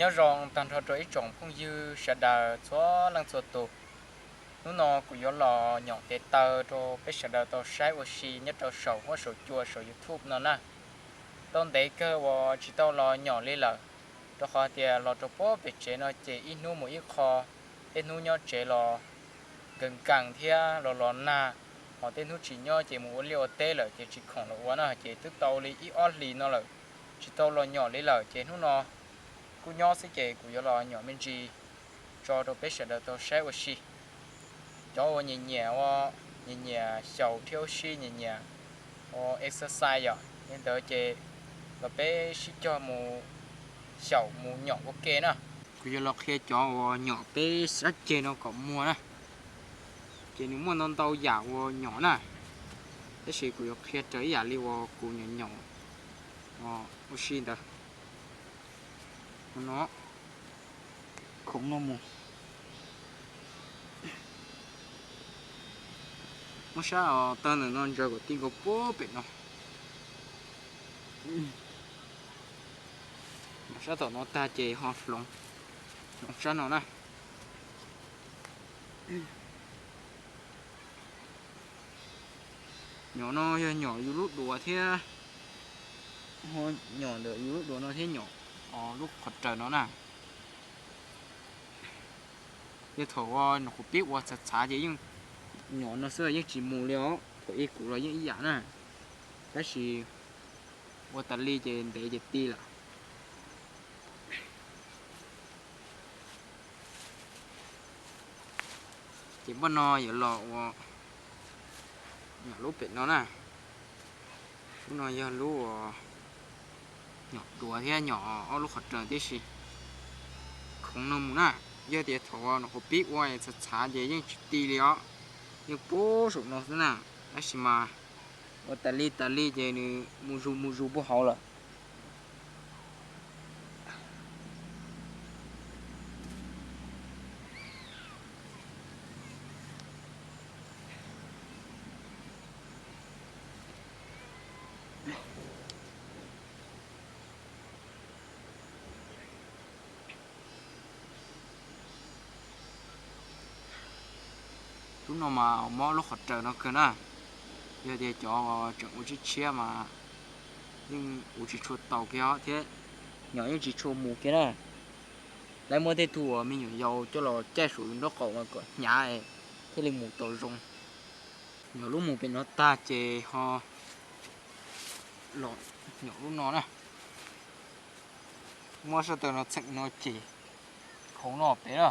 Nyob zoo tag nrho rau ib tsoom phooj ywg sawv daws txhua leej txhua tus. Hnub no kuv yuav los nyom tes taw rau peb sawv daws tau saib ua si nyob rau saum huab saum cua saum YouTube no na. Tau ntev kawg uas tsis tau los nyom li lawm, rau qhov tias los rau puag pem tsev no ces ib hnub mus ib qho, tej hnub nyob tsev los nkees nkees thiab los los nag, ho tej hnub tsis nyob ces mus ua liaj ua teb lawm ces tsis khoom los ua na, ces twb tau li ib ob hlis no lawm tsis tau los nyom li lawm, ces hnub no kuj nyob xwb ces kuv yuav los nyom me ntsis tso rau peb sawv daws tau saib ua si. Cov uas nyiam nyiam, nyiam nyiam xyaum thiab ua si, nyiam nyiam ua exercise yom, li ntawd ces los peb sib cog mus xyaum mus nyom ua ke na. Kuv yuav los qhia cov uas nyom peb sab ceg no kom muag na. Ces nws muaj ntau ntau yam uas nyom na, tab sis kuv yuav qhia raws ib yam li uas kuv nyom nyom ua si ntawd. No, khoom no mus, muab sab os taw ntawm no ntsaws kom ti nkaus puag pem no. Nyom sab tom no tag ces ho hloov, hloov sab no na. Nyom no yog nyom yus lub duav thiab, nyom ntawm yus lub duav no thiab nyom lub qhov raws no na. Yog thaum uas nyuam qhuav pib ua txhav txhav ces yeej nyom no xwb yeej tsis mus li os, thaum ib kuv los yeej ib yam na, tab sis ua tas li ces ntev ces ti lawm. Ces npaj no yuav los ua nyom lub pem no na. Lub no yog lub uas nyom duav thiab nyom ob lub qhov raws tib si. Khoov no mus na, yog tias thaum nyuam qhuav pib ua txhav txhav ces yeej tsis ti li os, yeej puag saum no xwb na, tab sis mas ua tas li tas li ces nws mus zus mus zus puag hauv lawm. Lub no mas mob lub qhov raws no kawg na. Yog tias cov tseem ua tshiab tshiab mas yeej ua tsis tshua tau kiag thiab, nyom yeej tsis tshua mus kiag na. Lawv muab tej tug uas me nyuam yaus coj los caij saum yus nraub qaum mas kom hnyav thiaj li mus tau zoo. Nyom lub mus pem no tag ces ho los nyom lub no na. Muab sab taw no txheem no ces khoov no pem na.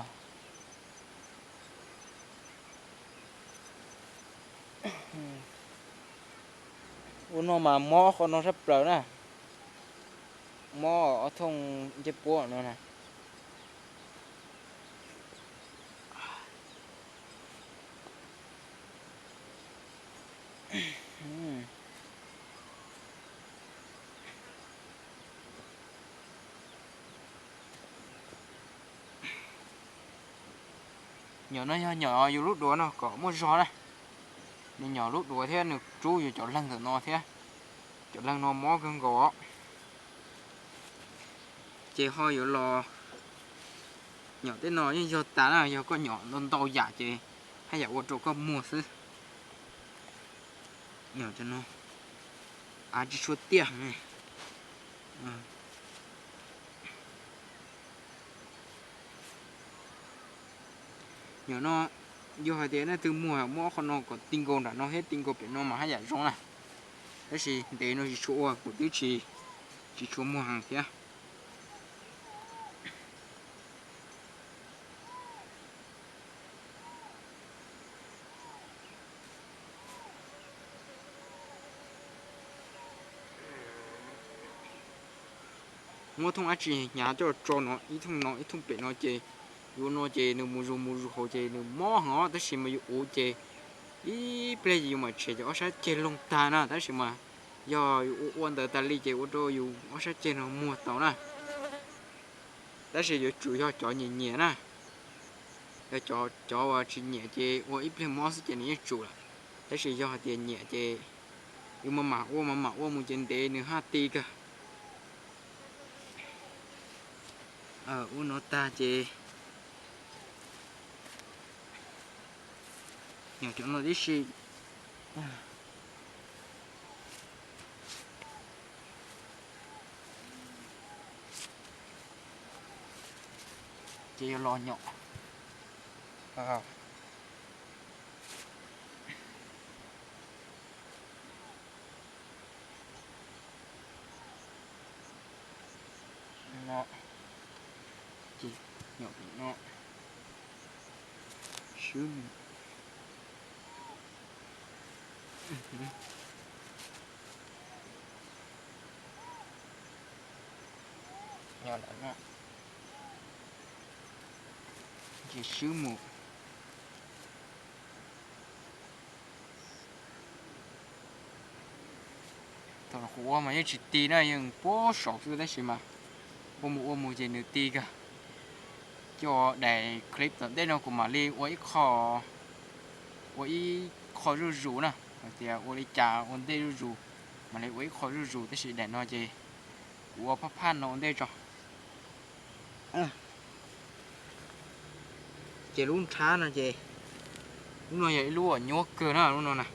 Ua no mas mob qhov no sab plaws na, mob ob thooj ncej puab no na. Nyom no yog nyom yus lub duav no kom muaj zog na. Nws nyom lub duav thiab nws rub yus cov leeg ntawm no thiab. Cov leeg no mob kawg nkaus os. Ces ho yuav los nyom tej no yeej yog tas na, yog koj nyom ntau ntau yam ces haj yam ua rau koj muag xwb. Nyom cov no av tsis tshua tiaj. Nyom no yog hais tias nej twg muag muab ob qho no kom ti nkaus nram no thiab ti nkaus pem no mas haj yam zoo na. Tab sis ntev no tsis tshua ua kuv twb tsis, tsis tshua muag heev thiab. Muab thooj dab tsi hnyav coj tso no, ib thooj no ib thooj pem no ces yuav no ces nws mus zus mus zus hauv ces nws mob heev os, tab sis mas yus uv ces ib pliag ces yus mam tshem cov ob sab ceg loog tag na, tab sis mas yog yus ua ua ntawd tas li ces ua rau yus ob sab ceg no muag tau na. Tab sis yuav tsum yog cov nyiam nyiam na, yog cov, cov uas tsis nyiam ces ua ib pliag mob xwb ces nws yeej tsum lawm. Tab sis yog hais tias nyiam ces yus mam mam ua mam mam ua mus ces ntev nws haj ti kawg. Ua no tag ces nyom cov no tib si, ces yuav los nyom. No, ces nyom no, swb mus. Ces swb mus. Thaum kuv ua mas yeej tsis ti na, yeej puag saud xwb tab sis mas ua mus ua mus ces nws ti kawg. Cov daim clip tom ntej no kuv mam li ua ib qho, ua ib qho zuj zus na, hais tias ua li cas ua ntej zuj zus, mam li ua ib qho zuj zus tab sis daim no ces kuv ua phaj phaj no ua ntej tso. Ces lub nrhab no ces lub no yog ib lub uas nyuaj kawg na, lub no na.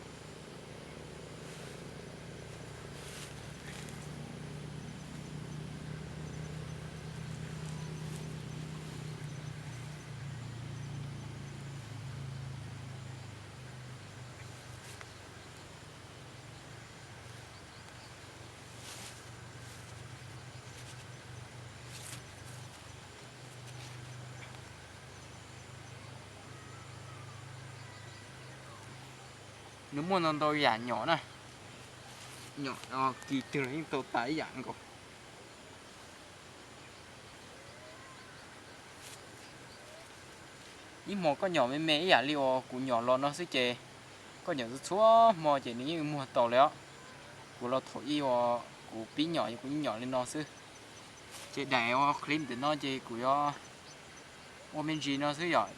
Nws muaj ntau ntau yam nyom na, nyom kis twg los yeej tau tas ib yam nkaus. Ib hmo koj nyom me me ib yam li uas kuv nyom los no xwb ces koj nyom txhua txhua hmo ces nws yeej muag tau li os. Kuv los thaum ub uas kuv pib nyom kuv yeej nyom li no xwb. Ces daim clip ntawm no ces kuv yuav ua me ntsis no xwb yom.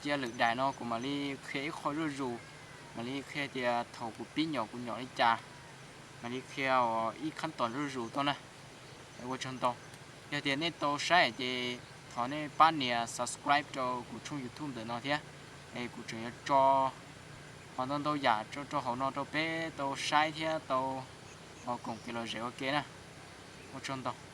Cia lwm daim no kuv mam li qhia ib qho zuj zus, mam li qhia tias thaum kuv pib nyom kuv nyom li cas, mam li qhia ib qhab tom zuj zus tau na. Ua tsaug ntau. Yog tias nej tau saib ces thov nej pab nias subscribe rau kuv tshooj YouTube ntawm no thiab, es kuv tseem yuav tso qhov ntau ntau yam tso rau hauv no rau peb tau saib thiab tau koom kev lom zem ua ke na. Ua tsaug ntau.